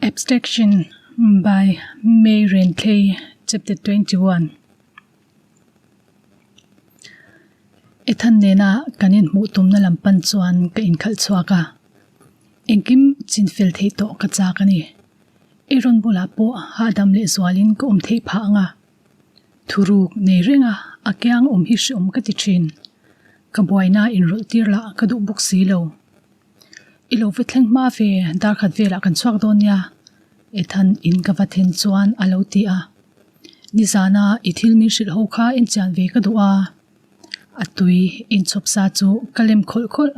Abstraction by May Renthlei Chapter 21 Ethan nena kan inhmuh tumna lam pan chuan ka inkhalh chhuak a, engkim chinfel theih tawh ka chak a ni. Aaron bulah pawh hahdam leh zualin ka awm theih phah ang a, thuruk nei renga a kiang awm hi hreawm ka ti thin. Ka buaina inrawlh tir lah ka duh bawk si lo. I lo va thleng hma ve, dar khat velah kan chhuak dawn nia, Ethan in ka va then chuan a lo ti a. Nizana i thil min hrilh ho kha enchian ve ka duh a, a tui inchhawp sa chu ka lem khawlh khawlh.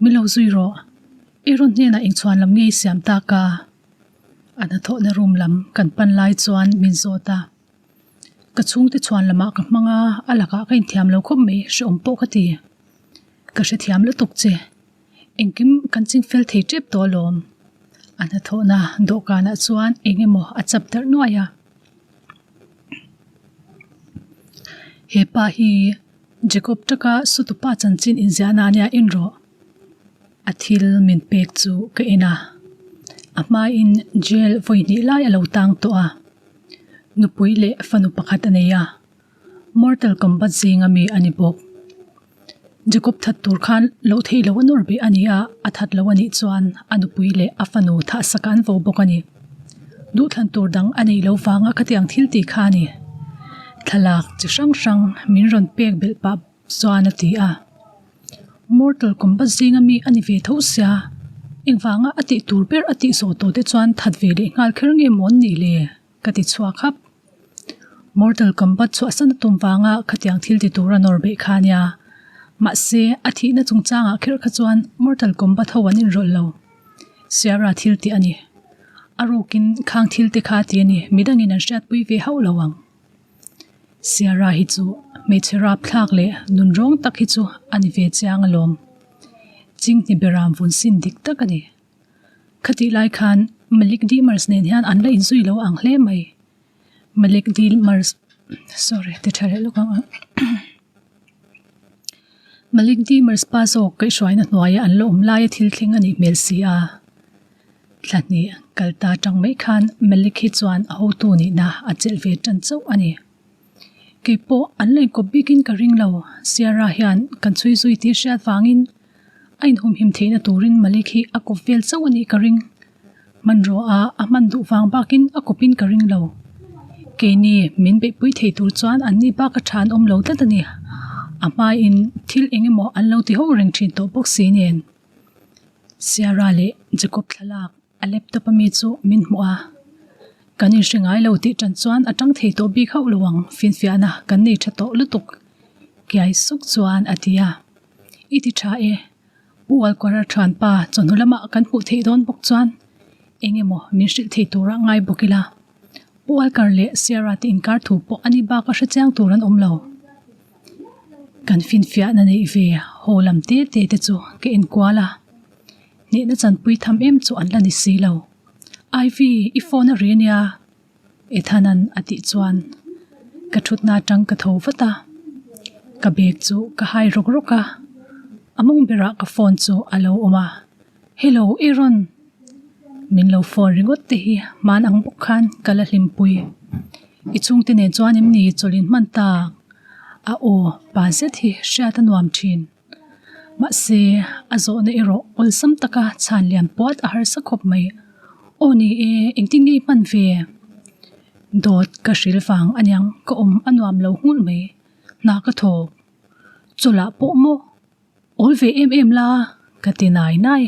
Min lo zui rawh, Aaron hnenah engchhuan lam nge i siam tak a? A hnathawhna room lam kan pan lai chuan min zawt a. Ka chhungte chhuan lamah ka hmang a, a lakah ka inthiam lo khawp mai, hrehawm pawh ka ti. Ka hrethiam lutuk che. Engkim kan ching fel thei tep tawh alawm. A hnathawhna dawhkanah chuan eng emaw a chap darh nuai a. He pa hi Jacob taka sutupa chanchin inziahna ania en rawh. A thil min pek chu ka en a. A hmain jail vawi hnih lai a lo tang tawh a. Nupui leh fanu pakhat a nei a. Mortal Kombat zinga mi a ni bawk. Jacob that tur khan loh theih loh a nawr beh a ni a, a that lo a nih chuan a nupui leh a fanu thahsak an vo bawk a ni. Duhthlan tur dang a neih loh vanga khatiang thil tih kha a ni. Thlalak chi hrang hrang min rawn pek belh pah chuan a ti a. Mortal Kombat zinga mi a ni ve tho sia, engvanga a tih tur ber a tih zawh tawh te chuan that ve leh nghal kher nge maw an nih le? Ka ti chhuak hap. Mortal Kombat chhuahsan a tum vanga khatiang thil ti tura nawr beih kha a nia. Mahse, a thihna chungchangah kher kha chuan Mortal Kombat ho an inrawlh lo. Sierra thil tih a ni. A rukin khang thil te kha a ti a ni, midangin an hriatpui ve hauh lo ang. Sierra hi chu hmeichhe rapthlak leh nunrawng tak hi chu a ni ve chiang alawm. Chinghni beram vun sin dik tak a ni. Khatih lai khan Malik Demers nen hian an la inzui lo ang hle mai. Malik Demers sorry ti tha leh lawk ang a. Malik Demers pa zawk kaihhruaina hnuaia an la awm laia thil thleng a nih hmel si a. Thla hnih kal ta tang mai khan Malik hi chuan a hotu nihna a chelh ve tan chauh a ni. Kei pawh an la inkawp bikin ka ring lo, Sierra hian kan chhui zui tih hriat vangin A inhumhim theihna turin Malik hi a kawp vel chauh a nih ka ring. Hmanraw a a hman duh vang bakin a kawpin ka ring lo. Keini min beihpui thei tur chuan anni bak a tha an awm lo tlat a ni. A hmain thil eng emaw an lo ti ho reng thin tawh bawk si nen. Sierra leh Jacob thlalak a laptop ami chu min hmuh a. Kan inhre ngai lo tih tan chuan a tang thei tawh bik hauh lo ang finfiahna kan nei tha tawh lutuk. Kiai suk chuan a ti a. I ti tha e, Pu Alquara thianpa chawhnu lamah kan hmuh theih dawn bawk chuan eng emaw min hrilh thei tura ngai bawk ila. Pu Alkar leh Sierra te inkar thu pawh a ni bak a hre chiang tur an awm lo. Kan finfiahna neih ve haw lam te te te chu ka enkual a, hnehna chanpui tham em chu an la ni si lo. Ivy, i phone a ri ania. Ethan-a'n a tih chuan ka thutna atang ka tho vat a, ka bag chu ka hai rawk rawk a, a mawng berah ka phone chu a lo awm a, Hello Aaron! Min lo phone ringawt te hi hman ang bawk khan ka la hlimpui. I chhungte nen chuan em ni chawlhin hman tak? A aw pa zet hi hriat a nuam thin. Mahse, a zawhna erawh awlsam taka chhan lian puat a harsa khawp mai. Aw ni e, engtin nge i hman ve? Dawt ka hril vang aniang ka awm a nuam lo nghulh mai. Hna ka thawk. Chawlh ah pawh maw? Awl ve em em la, ka ti nai nai.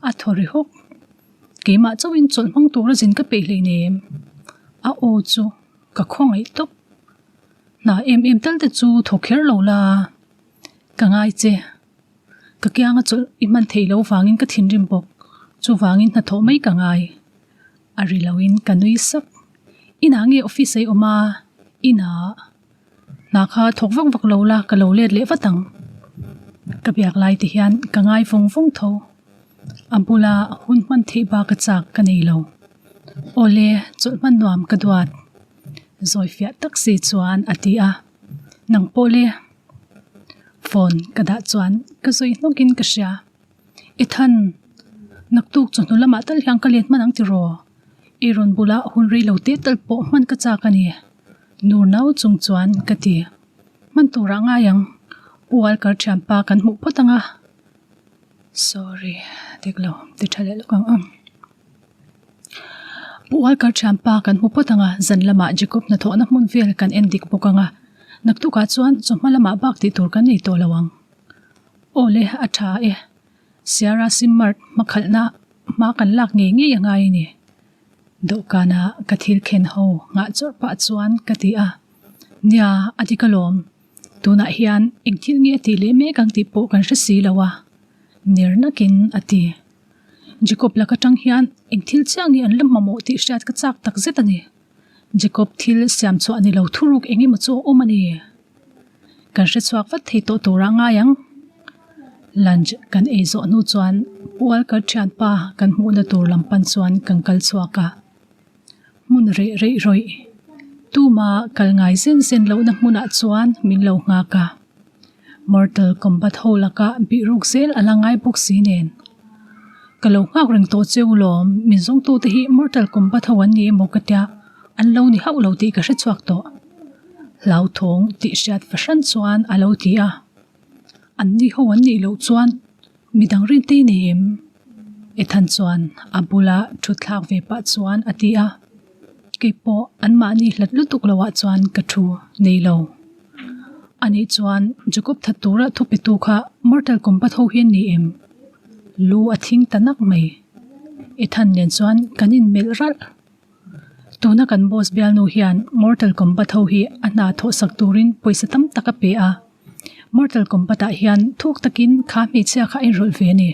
A thaw ri hawk. Keimah chauhin chawlh hmang tura zin ka peih hleinem. A aw chu ka khawngaih tawp. Hna em em tal te chu thawk kher lo la. Ka ngai che. Ka kianga chawlh i hman theih loh vangin ka thinrim bawk. Chuvangin hnathawh mai ka ngai. A ri loin ka nui sak. Inah nge office a i awm a? Inah. Hna kha thawk vak vak lo la, ka lo let leh vat ang. Ka biak lai te hian ka ngai vawng vawng tho. A bula hun hman theih bak a chak ka nei lo. Awle, chawlh hman nuam ka duat. Zawi fiah tak si chuan a ti a. Nang pawh le. Phone ka dah chuan ka zawi hnawkin ka hria. Ethan! Naktuk chawhnu lamah tal hian ka let hman ang tiraw? Aaron bulah hun rei lo te tal pawh hman ka chak a ni. Nur nau chung chuan ka ti. Hman turah ngai ang. Pu Walker thianpa kan hmuh phawt ang a. Sorry, dik lo, ti tha leh lawk ang ang. Pu Walker thianpa kan hmu phawt ang a, zan lamah Jacob hnathawhna hmun vel kan en dik bawk ang a. Naktukah chuan chawhma lamah bak tih tur kan nei tawh lo ang. Aw le, a tha e. Sierra Simmart hmakhalhna hma kan lak ngei ngei a ngai a ni. Dawhkana ka thil khen ho nghah chawrh pah chuan ka ti a, Nia, a dik alawm. Tunah hian eng thil nge a tih leh mek ang tih pawh kan hre si lo a, ner nakin a ti. Jacob lak atang hian eng thil chiah nge an la hmamawh tih hriat ka chak tak zet a ni. Jacob thil siam chhuah ni lo thuruk eng emaw chu a awm a ni. Kan hre chhuak vat thei tawh turah ngai ang. Lunch kan ei zawh hnu chuan Pu Alkar thianpa kan hmuhna tur lam pan chuan kan kal chhuak a. Hmun reh reih rawih tuma kal ngai zen zen lohna hmunah chuan min lo nghak a. Mortal Kombat ho laka bih ruk zel a la ngai bawk si nen. Ka lo nghak reng tawh cheu lawm, min zawngtute hi Mortal Kombat ho an ni emaw ka tia, an lo ni hauh lo tih ka hre chhuak tawh. Hlauthawng tih hriat fahran chuan a lo ti a. An ni ho an nih loh chuan midang rin te nei em? Ethan chuan a bula thu thlak ve pah chuan a ti a. Keipawh anmahni hlat lutuk loah chuan ka thu nei lo. Anih chuan Jacob that tura thu petu kha Mortal Kombat ho hi an ni em? Lu a thing ta nak mai. Ethan nen chuan kan inmelh ralh. Tuna kan boss bialnu hian Mortal Kombat ho hi a hna thawhsak turin pawisa tam tak a pe a. Mortal Kombat ah hian thuk takin kha hmeichhia kha a inrawlh ve a ni.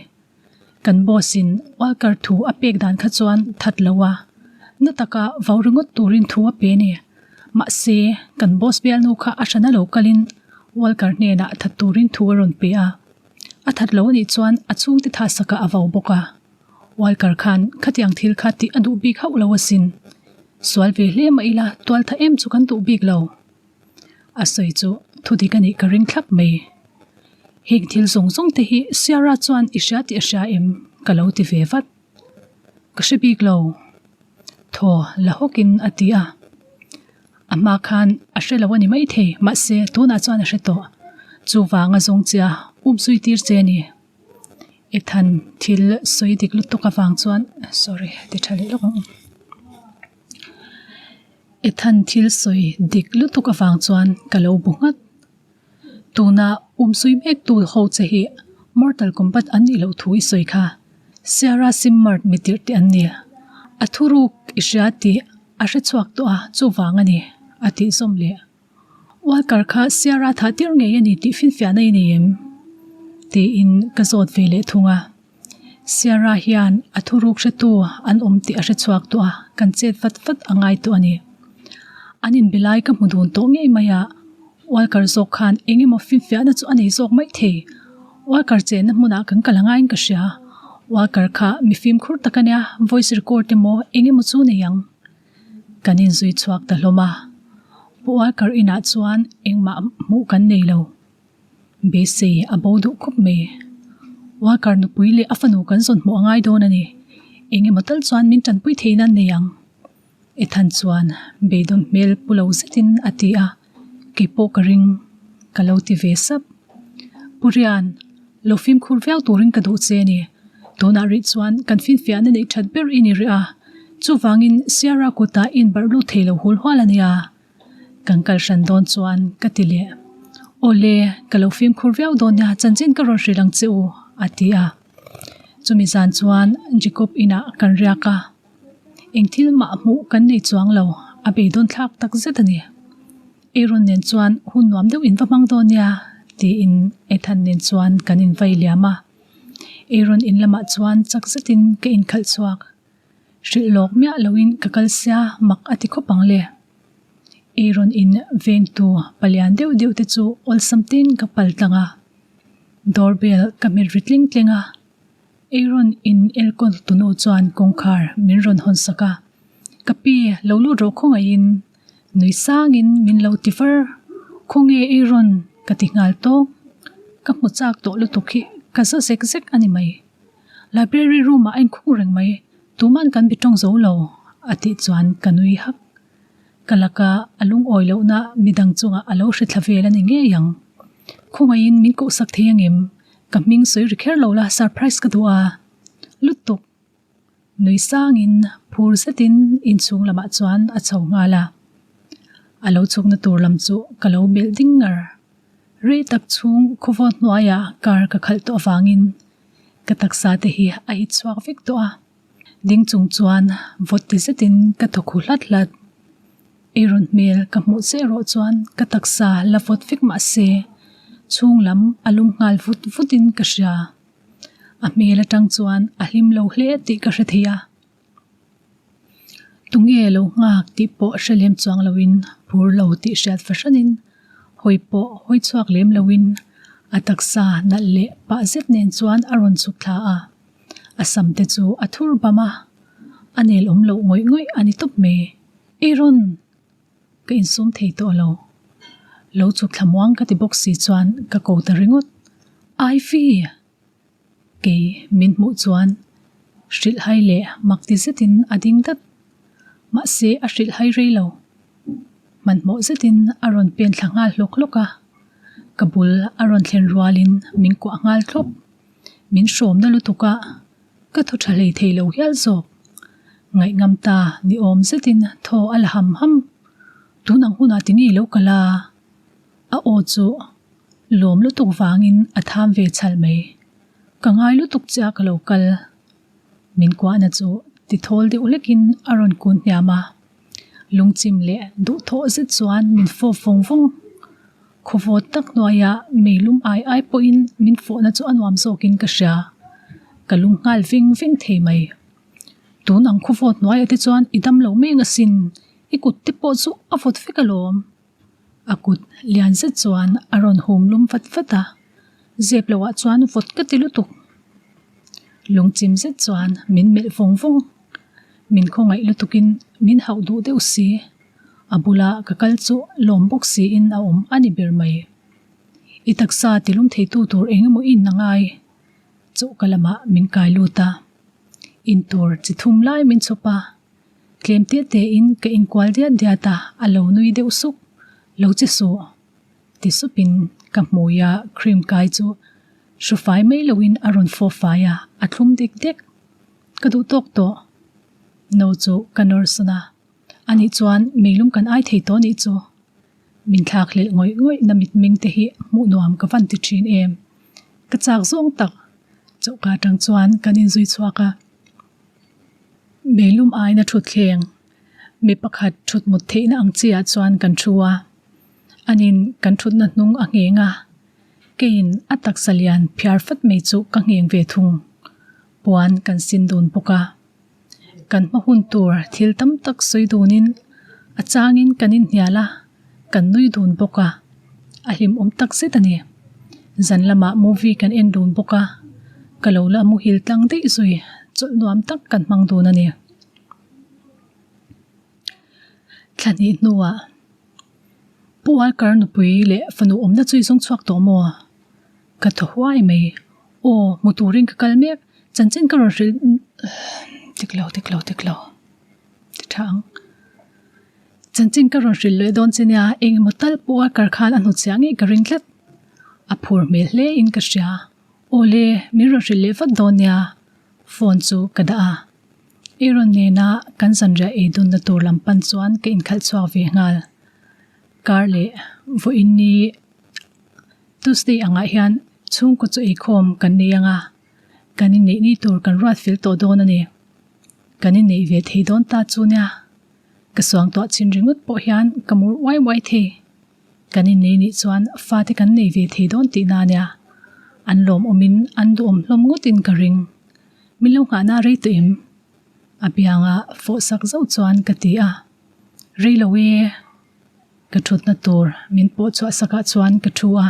Kan boss in Walker thu a pek dan kha chuan that lo a, na taka vau ringawt turin thu a pe a ni. Mahse, kan boss bialnu kha a hrana lo kalin Walker hnenah that turin thu a rawn pe a. A that lo anih chuan a chhungte thahsakah a vau bawk a. Walker khan khatiang thil kha tih a duh bik hauh lo asin. Sual ve hle mah ila tualtha em chu kan duh bik lo. A sawi chu thudik a nih ka ring thlap mai. Heng thil zawng zawng te hi Sierra chuan i hria tih a hria em? Ka lo ti ve vat. Ka hre bik lo. Thaw la hawkin a ti a. A hma khan a hre lo a ni maithei, mahse tunah chuan a hre tawh. Chuvanga zawng chia um zui tir che a ni. Ethan thil sawi dik lutuk avang chuan sorry ti tha leh lawk ang. Ethan thil sawi dik lutuk avang chuan ka lo bu nghat. Tuna umsui mek tu ho che hi Mortal Kombat an nih loh thu i sawi kha. Sierra Simmart mi tirh te an ni. A thuruk i hria tih a hre chhuak tawh a, chuvang a ni, a tih zawm leh. Walker kha Sierra thah tir ngei a ni tih finfiahna i nei em? Tiin ka zawt ve leh thung a. Sierra hian a thuruk hretu an awm tih a hre chhuak tawh a, kan chet vat vat a ngai tawh a ni. An inbe lai ka hmu dun tawh ngei mai a, Walker zawk khan eng emaw finfiahna chu a nei zawk mai thei. Walker chenna hmunah kan kal a ngaiin ka hria. Walker kha mi fimkhur tak a nia, voice record emaw eng emaw chu nei ang. Kan inzui chhuak ta hlawm a, Pu Walker inah chuan engmah hmuh kan nei lo. Beisei a bo duh khawp mai. Walker nupui leh a fanu kan zawn hmuh a ngai dawn a ni. Eng emaw tal chuan min tanpui theihna an nei ang. Ethan chuan beidawn hmel pu lo zetin a ti a, kei pawh ka ring ka lo ti ve sap. Pu Rian, lo fimkhur viau turin ka duh che a ni. Tunah rih chuan kan finfiahna neih that ber i ni rih a, chuvangin Sierra kutah inbarh lut thei lo hul hual a nia. Kan kal hran dawn chuan ka ti leh. Awle, ka lo fimkhur viau dawn nia, chanchin ka rawn hrilh ang che u, a ti a. Chumi zan chuan Jacob inah kan riak a, eng thil mah hmuh kan nei chuang lo, a beidawn thlak tak zet a ni. Aaron nen chuan hun nuam deuh in va hmang dawn nia, tiin Ethan nen chuan kan invai liam a. Aaron in lamah chuan chak zetin ka inkhalh chhuak. Hrilh lawk miah loin ka kal sia mak a ti khawp ang le. Aaron in vengtu palian deuh deuh te chu awlsam tin ka pal tlang a. Doorbell ka hmet ri tling tling a. Aaron in elkawl tunu chuan kawngkhar min rawn hawn sak a. Ka pi lo lut rawh khawngaihin nui sangin min lo ti var. Khawnge Aaron ka ti nghal tawk. Ka hmu chak tawh lutuk hi ka za zek zek a ni mai. Library room ah a inkhung reng mai, tuman kan bi tawng zo lo, a tih chuan ka nui hak. Ka laka a lungawi lohna midang chungah a lo hre thla vel a ni ngei ang. Khawngaihin min kohsak thei angem? Ka hming sawi ri kher lo la, surprise ka duh a. Lutuk! Nui sangin phur zetin inchhung lamah chuan a chho nghal a. A lo chhukna tur lam chu ka lo melh ding ngar. Rei tak chhung khawvawt hnuaiah car ka khalh tawh avangin ka taksa te hi a hit chhuak vek tawh a. Ding chung chuan vawt ti zetin ka thaw khu hlat hlat. Aaron hmel ka hmuh che erawh chuan ka taksa la vawt vek mah se chhung lam a lum nghal vut vutin ka hria. A hmel atang chuan a hlim lo hle tih ka hre thei a. Tunge lo nghak tih pawh hre lem chuang loin phur lo tih hriat fahranin hawi pawh hawi chhuak lem loin a taksa nalh leh pah zet nen chuan a rawn chhuk thla a. A sam te chu a thur bam a, a nel awm loh ngawih ngawih a ni tawp mai. Aaron! Ka insum thei tawh lo. Lo chhuk thla muang ka ti bawk si chuan ka ko ta ringawt. Ivy! Kei min hmuh chuan hrilhhai leh mak ti zetin a ding dat. Mahse a hrilhhai rei lo. Hmanhmawh zetin a rawn pen thla nghal hlawk hlawk a. Ka bul a rawn thlen rualin min kuah nghal thlawp. Min hrawmna lutuk a, ka thaw tha hlei thei lo hial zawk. Ngaihngam ta ni awm zetin thaw a la ham ham. Tun ang hunah ti ngei lo ka la. A aw chu lawm lutuk vangin a tham ve chhal mai. Ka ngai lutuk che a ka lo kal. Min kuahna chu ti thawl deuh hlekin a rawn kun hniam a. Lungchim leh duhthawh zet chuan min fawp vawng vawng. Khawvawt tak hnuaiah meilum ai ai pawhin min fawhna chu a nuam zawkin ka hria. Ka lung nghal veng veng thei mai. Tun ang khawvawt hnuaiah te chuan i dam lo meng asin, i kut te pawh chu a vawt vek alawm. A kut lian zet chuan a rawn hum lum vat vat a, zep loah chuan vawt ka ti lutuk. Lungchim zet chuan min melh vawng vawng. Min khawngaih lutukin min hauh duh deuh si. A bula ka kal chu lawm bawk siin a awm a ni ber mai. I taksa tilum theitu tur eng emaw in a ngai. Chawhka lamah min kai lut a. In tur chi thum lai min chhawp a. Tlem te te in ka inkual diat diat a, a lo nui deuh suk. Lo che suh. Ti supin ka hmui a cream kai chu hru fai mai loin a rawn fawp fai a, a thlum dek dek. Ka duh tawk tawh. No chu ka nawr sawn a. Anih chuan meilum kan ai thei tawh anih chu. Min thlak hlelh ngawih ngawih na mitmeng te hi hmuh nuam ka van ti thin em. Ka chak zawng tak. Chawhka atang chuan kan inzui chhuak a. Meilum aina thutthleng mi pakhat thut mut theihna ang chiah chuan kan thu a. Anin kan thutna hnung a ngheng a. Keiin a taksa lian phiar fat mai chu ka ngheng ve thung. Puan kan sin dun bawk a. Kan hma hun tur thil tam tak sawi dunin a changin kan inhnial a, kan nui dun bawk a, a hlimawm tak zet a ni. Zan lamah movie kan en dun bawk a, ka lo la muhil tlang daih zui chawlh nuam tak kan hmang dun a ni. Thla hnih hnuah Pu Walker nupui leh fanu awmna chu i zawng chhuak tawh maw? Ka thaw huai mai. Aw, hmu turin ka kal mek. Chanchin ka rawn hrilh dik lo, dik lo, dik lo. Ti tha ang. Chanchin ka rawn hrilh leh dawn che nia, eng emaw tal pawh a kar khan a hnutchhiah ngei ka ring tlat. A phur hmel hle in ka hria. Aw le, min rawn hrilh leh vat dawn nia. Phone chu ka dah a. Aaron nena kan zanriah ei dunna tur lam pan chuan ka inkhalh chhuak ve nghal. Kar leh vawiin ni Tuesday angah hian chhungkaw chu eikhawm kan nei anga, kan inneih ni tur kan ruat fel tawh dawn a ni. Kan inneih ve thei dawn ta chu nia, ka suangtuah chin ringawt pawh hian ka mur uai uai thei. Kan innei nih chuan fate kan nei ve thei dawn tihna a nia, an lawmawmin an duhawm hlawm ngawtin ka ring. Min lo nghahna rei tawh em? A bianga fawh sak zauh chuan ka ti a, Rei lo e. Ka thutna tur min pawh chhuah sakah chuan ka thu a,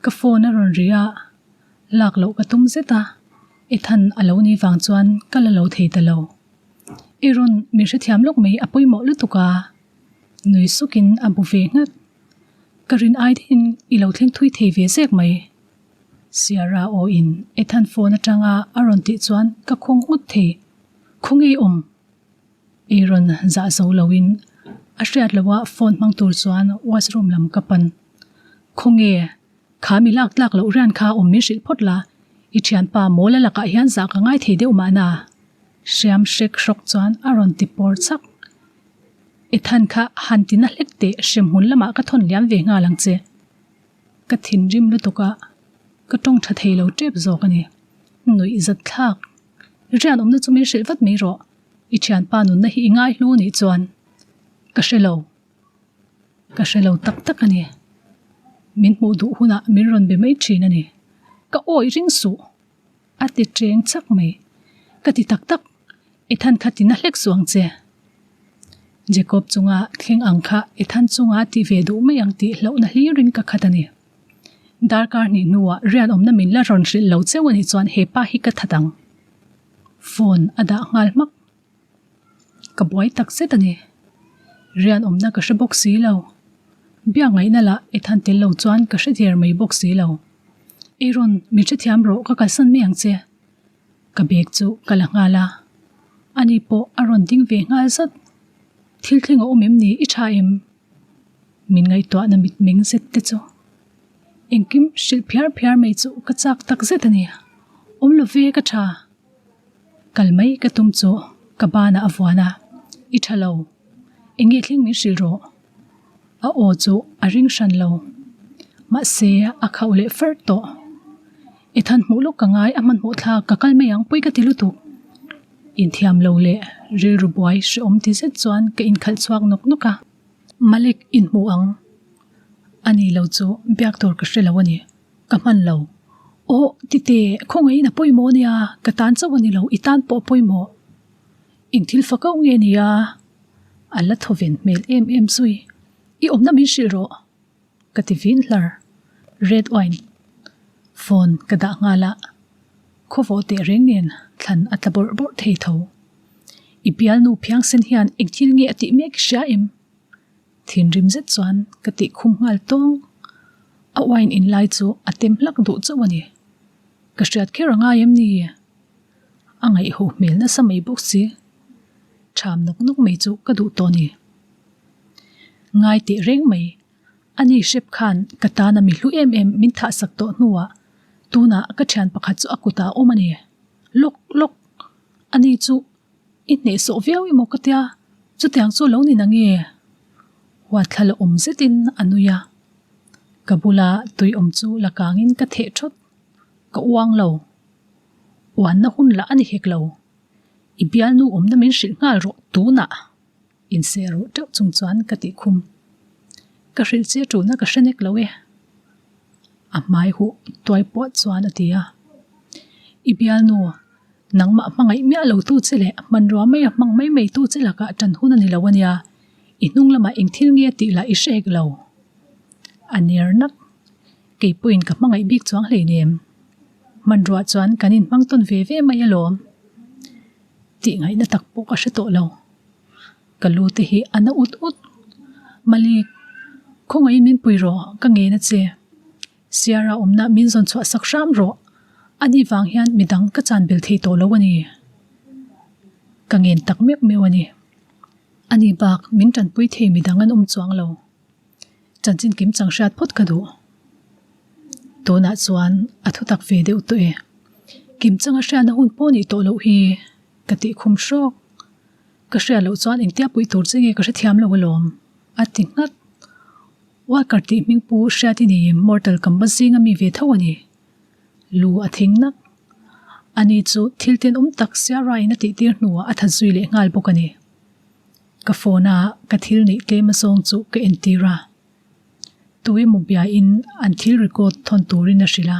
ka phone a rawn ri a, lak loh ka tum zet a, Ethan a lo nih vang chuan ka la lo thei ta lo. I rawn min hrethiam lawk mai a pawimawh lutuk a, nui sukin a bu ve nghat. Ka rin ai deuhin i lo thleng thui thei ve zek mai. Sierra aw in Ethan phone atanga a rawn tih chuan ka khawng nghut thei. Khawnge i awm? Aaron zah zo lo in a hriat loh a phone hmang tur chuan washroom lam ka pan. Khawnge? Kha mi lak tlak loh rian kha awm min hrilh phawt la, i thianpa mawl a lakah hian zah ka ngai thei deuh mahna. Hriam hrek hrawk chuan a rawn ti pawr chak. Ethan kha han ti na hlek teh hremhmun lamah ka thawn liam ve nghal ang che. Ka thinrim lutuk a, ka tawng tha thei lo tep zawk a ni. Nuih zat thlak. Rian awmna chu min hrilh vat mai rawh. I thianpa nunna hi i ngai hlu nih chuan ka hre lo. Ka hre lo tak tak a ni. Min hmuh duh hunah min rawn be mai thin a ni. Ka awih ring suh. A ti teng chak mai. Ka ti tak tak, Ethan kha ti na hlek suh ang che. Jacob chunga thleng ang kha Ethan chunga ti ve duh mai ang tih hlauhna hlirin ka khat a ni. Darkar hnih hnuah rianawmna min la rawn hrilh lo cheu a nih chuan he pa hi ka that ang. Phone a dah nghal hmak. Ka buai tak zet a ni. Rianawmna ka hre bawk si lo. Biak ngaihna lah Ethan tel lo chuan ka hre der mai bawk si lo. Aaron, min hrethiam rawh ka kalsan mai ang che. Ka bag chu ka la nghal a. Ani pawh a rawn ding ve nghal zat. Thil thleng a awm em ni i tha em? Min ngaihtuahna mitmeng zet te chu. Engkim hrilh phiar phiar mai chu ka chak tak zet a ni. Awm lo ve ka tha. Kal mai ka tum chu ka banah a vuan a, I tha lo. Enge thleng min hrilh rawh. A aw chu a ring hran lo. Mahse a khauh leh far tawh. Ethan hmuh lawk ka ngai a hmanhmawh thlak ka kal mai ang pawi ka ti lutuk. Inthiam lo leh rilru buai hrehawm ti zet chuan ka inkhalh chhuak nawk nawk a. Malik inhmuh ang. Ani lo chu biak tur ka hre lo a ni. Ka hman lo. Aw, tite, khawngaihin a pawimawh ania, ka tan chauh a ni lo, i tan pawh a pawimawh. Eng thil fa kauh nge nia? A la thaw ven hmel em em zui. I awmna min hrilh rawh. Ka ti vin hlar. Red wine phone ka dah nghal a, khawvawh teh reng nen thlan a tla bawrh bawrh thei tho. I bialnu phiangsen hian eng thil nge a tih mek i hria em? Thinrim zet chuan ka tih khum nghal tawng. A wine in lai chu a tem hlak duh chauh a ni. Ka hriat kher a ngai em ni? A ngaihho hmel nasa mai bawk si. Tham nawk nawk mai chu ka duh tawh ni. Ngai teh reng mai. Ani hrep khan ka tana mi hlu em em min thah sak tawh hnuah tunah ka thian pakhat chu a kutah a awm a ni. Lawk lawk. Ani chu I hnehsawh viau emaw ka tia, chutiang chu lo ni na nge? Huatthla la awm zetin a nui a. Ka bula tui awm chu la kangin ka theh thawt. Ka uang lo. Uanna hun lah a ni hek lo. I bialnu awmna min hrilh nghal rawh tunah. Inseh ruh teuh chung chuan ka tih khum. Ka hrilh che tulna ka hre nek lo e. A hmai huh tuai puat chuan a ti a. I bialnu. Nangmah hmangaih miah lo tu che leh hmanrua mai a hmang mai mai tu che lakah tan hun a ni lo a nia, i hnung lamah eng thil nge tih lah i hre hek lo. A ner nak. Kei pawhin ka hmangaih bik chuang hleinem. Hmanrua chuan kan inhmang tawn ve ve mai alawm. Tih ngaihna tak pawh ka hre tawh lo. Ka lu te hi a na ut ut. Malik, khawngaihin min pui rawh, ka ngen a che. Sierra awmna min zawn chhuah sak hram rawh. Ani vang hian midang ka chan bel thei tawh lo a ni. Ka ngen tak meuh meuh a ni. Ani bak min tanpui thei midang an awm chuang lo. Chanchin kim chang hriat phawt ka duh. Tunah chuan a thutak ve deuh tawh e. Kim changa hriatna hun pawh nih tawh loh hi ka tih khum hrawk. Ka hriat loh chuan engtia puih tur che nge ka hrethiam lo alawm a ti nghat. Walker tih hming pu hriat i nei em Mortal Kombat zinga mi ve tho a ni. Lu a thing nak. Ani chu thil tenawm tak Sierra in a tih tir hnuah a that zui leh nghal bawk a ni. Ka phone a ka thil neih tlem azawng chu ka entir a. Tu emaw bia in an thil record thawn turin a hrilh a.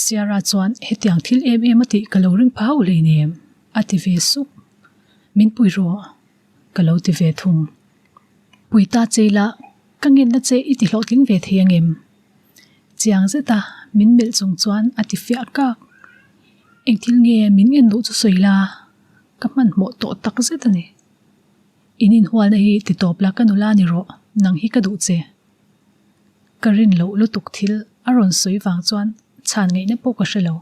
Sierra chuan hetiang thil em em a tih ka lo ring pha hauh hleinem a ti ve sup. Min pui rawh. Ka lo ti ve thung. Pui ta che ila, ka ngenna che i ti hlawhtling ve thei angem? Chiang zeta min melh chung chuan a ti fiah kak. Eng thil nge min ngen duh chu sawi la, ka hmanhmawh tawh tak zet a ni. In inhualna hi ti tawp la ka nula ni rawh, nang hi ka duh che. Ka rin loh lutuk thil a rawn sawi vang chuan. Chhan ngaihna pawh ka hre lo.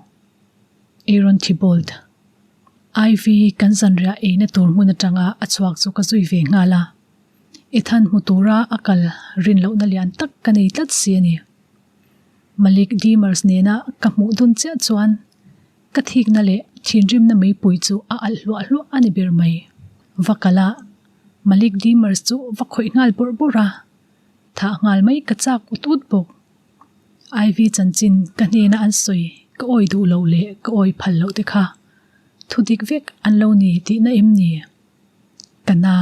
Aaron Thibault. Ivy kan zanriah eina tur hmun atanga a chhuak chu ka zui ve nghal a. Ethan hmu tura a kal rin lohna lian tak ka nei tlat si a ni. Malik Demers nena ka hmuh dun chiah chuan ka thikna leh thinrimna meipui chu a alh hluah hluah a ni ber mai. Va kal a, Malik Demers chu va khawih nghal bawrh bawrh a, thah nghal mai ka chak ut ut bawk. Ivy chanchin ka hnena an sawi ka awi duh loh leh ka awi phal loh te kha thu dik vek an lo ni tihna em ni? Ka na.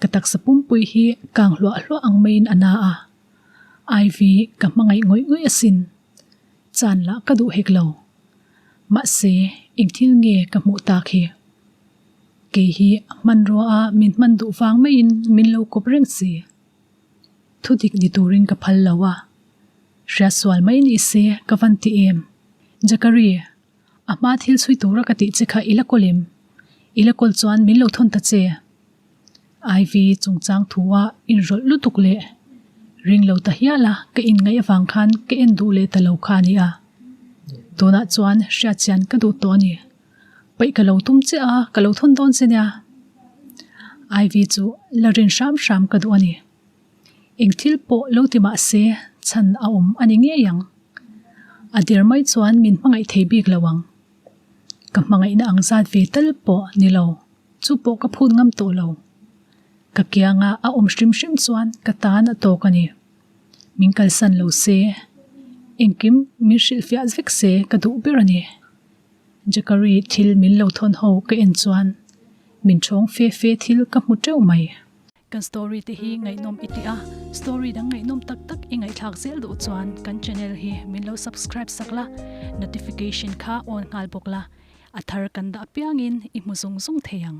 Ka taksa pumpui hi kang hluah hluah ang maiin a na a. Ivy ka hmangaih ngawih ngawih asin. Chan lah ka duh hek lo. Mahse eng thil nge ka hmuh tak hi? Kei hi hmanrua a min hman duh vang maiin min lo kawp reng si. Thu dik ni turin ka phal lo a, hria sual mai ni se ka van ti em? Zachary, a hma thil chhui tura ka tih che kha i la kawl em? I la kawl chuan min lo thawn ta che. Ivy chungchang thua inrawlh lutuk leh ring lo ta hial a ka inngaih avang khan ka en duh leh ta lo kha a ni a. Tunah chuan hriatchian ka duh tawh a ni. Paih ka lo tum che a, ka lo thawn dawn che nia. Ivy chu la rin hram hram ka duh a ni. Eng thil pawh lo ti mah se chhan a awm a ni ngei ang. A der mai chuan min hmangaih thei bik lo ang. Ka hmangaihna ang zat ve tal pawh ni lo, chu pawh ka phut ngam tawh lo. Ka kianga a awm hrim hrim chuan ka tan a tawk a ni. Min kalsan lo se, engkim min hrilhfiah vek se ka duh ber a ni. Jackery thil min lo thawn ho ka en chuan min thawng fe fe thil ka hmu teuh mai. Kan story te hi ngaihnawm i ti a, story dang ngaihnawm tak tak i ngaihthlak zel duh chuan kan channel hi min lo subscribe sak la, notification kha on nghal bawk la, a thar kan dah apiangin i hmu zung zung thei ang.